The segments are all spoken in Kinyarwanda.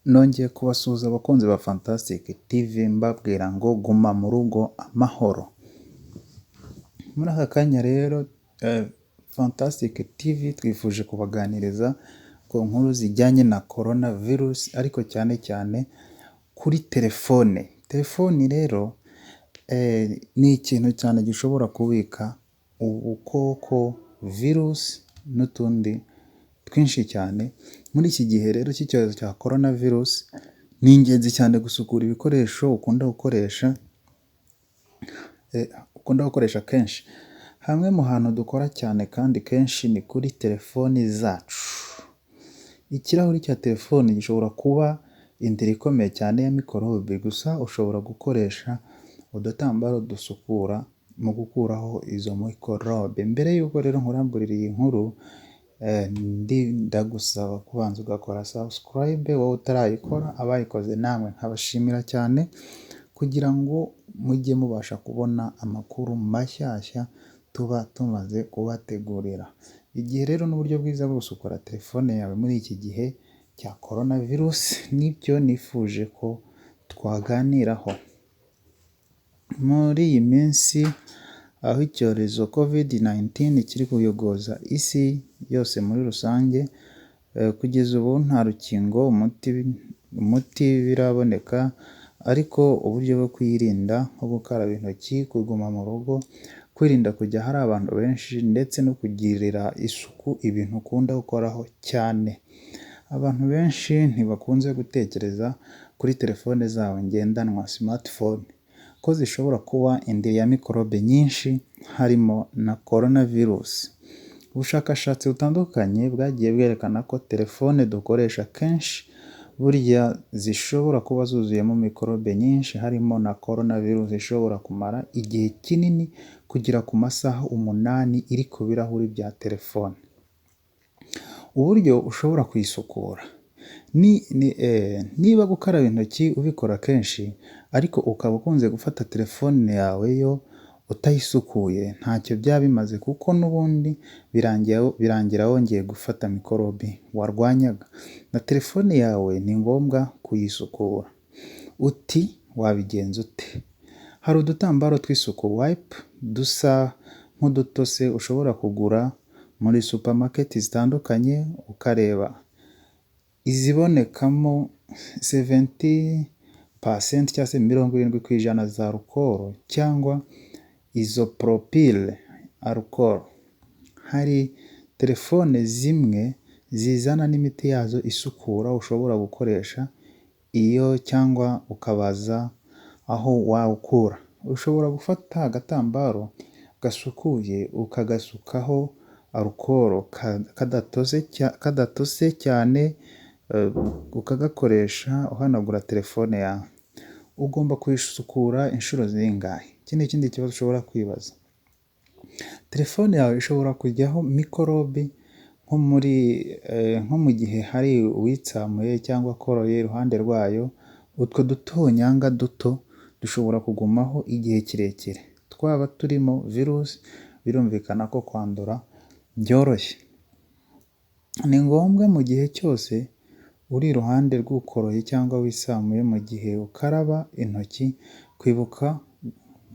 Nongeye kubasuhuza abakunzi ba Fantastic TV, mbabwira ngo guma mu rugo amahoro. Muri aka kanya rero, Fantastic TV twifuje kubaganiriza ku nkuru zijyanye na Corona virus, ariko cyane cyane kuri telefone. Telefoni rero ni ikintu cyane gishobora kubika ubukoko, virusi n'utundi twinshi cyane. Muri iki gihe rero cy'icyorezo cya Corona virus, ni ingenzi cyane gusukura ibikoresho ukunda gukoresha kenshi. Hamwe mu hantu dukora cyane kandi kenshi ni kuri telefoni zacu. Ikirahuri cya telefoni gishobora kuba indiri ikomeye cyane ya mikorobe, gusa ushobora gukoresha udutambaro dusukura mu gukuraho izo mikorobe. Mbere y'uko rero nkuramburira iyi nkuru, ndagusaba kubanza ugakora subscribe wowe utarayikora, abayikoze namwe nkabashimira cyane, kugira ngo mujye mubasha kubona amakuru mashyashya tuba tumaze kubategurira. Igihe rero n'uburyo bwiza bwo gusukura telefone yawe muri iki gihe cya Corona virus, nibyo nifuje ko twaganiraho. Muri iyi minsi aho icyorezo COVID-19 kiri kuyogoza isi yose muri rusange, kugeza ubu nta rukingo, umuti biraboneka, ariko uburyo bwo kuyirinda nko gukaraba intoki, kuguma mu rugo, kwirinda kujya ahari abantu benshi ndetse no kugirira isuku ibintu ukunda gukoraho cyane. Abantu benshi ntibakunze gutekereza kuri telefone zabo ngendanwa, smartphone, ko zishobora kuba indiri ya mikorobe nyinshi harimo na Corona virus. Ubushakashatsi butandukanye bwagiye bwerekana ko telefone dukoresha kenshi burya zishobora kuba zuzuyemo mikorobe nyinshi, harimo na Corona virus ishobora kumara igihe kinini, kugera ku masaha 8 iri ku birahuri bya telefone. Uburyo ushobora kuyisukura ni niba gukaraba intoki ubikora kenshi, ariko ukaba ukunze gufata telefone yawe yo utayisukuye, ntacyo byaba bimaze, kuko n'ubundi birangira wongeye gufata mikorobe warwanyaga. Na telefone yawe ni ngombwa kuyisukura. Uti wabigenza ute? Hari udutambaro tw'isuku, wipe, dusa nk'udutose ushobora kugura muri supermarket zitandukanye, ukareba izibonekamo 70% cyangwa se 70% za alcohol cyangwa isopropyl alcohol. Hari telefone zimwe zizana n'imiti yazo isukura, ushobora gukoresha iyo cyangwa ukabaza aho wawukura. Ushobora gufata agatambaro gasukuye ukagasukaho alcohol kadatose cyane, ukagakoresha uhanagura telefone yawe. Ugomba kuyisukura inshuro zingahe? Iki ni ikindi kibazo ushobora kwibaza. Telefone yawe ishobora kujyaho mikorobi nko mu gihe hari uwitsamuye cyangwa akoroye iruhande rwayo. Utwo dutonyanga duto dushobora kugumaho igihe kirekire, twaba turimo virusi, birumvikana ko kwandura byoroshye. Ni ngombwa mu gihe cyose uri iruhande rw'ukoroye cyangwa witsamuye, mu gihe ukaraba intoki, kwibuka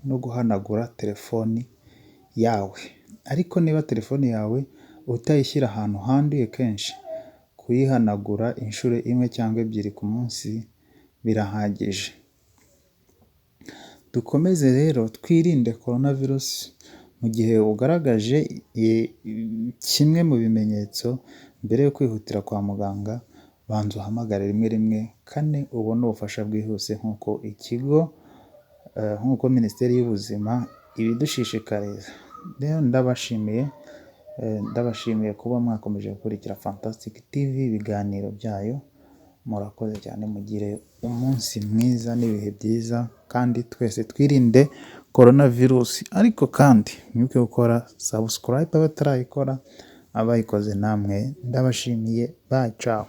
no guhanagura telefoni yawe. Ariko niba telefone yawe utayishyira ahantu handuye kenshi, kuyihanagura inshuro imwe cyangwa ebyiri ku munsi birahagije. Dukomeze rero twirinde Corona virus. Mu gihe ugaragaje kimwe mu bimenyetso, mbere yo kwihutira kwa muganga, banza uhamagare 114 ubone ubufasha bwihuse, nk'uko Minisiteri y'Ubuzima ibidushishikariza. Rero ndabashimiye kuba mwakomeje gukurikira Fantastic TV, ibiganiro byayo. Murakoze cyane, mugire umunsi mwiza n'ibihe byiza, kandi twese twirinde Corona virus. Ariko kandi mwibuke gukora subscribe abatarayikora, abayikoze namwe ndabashimiye. Bye, ciao.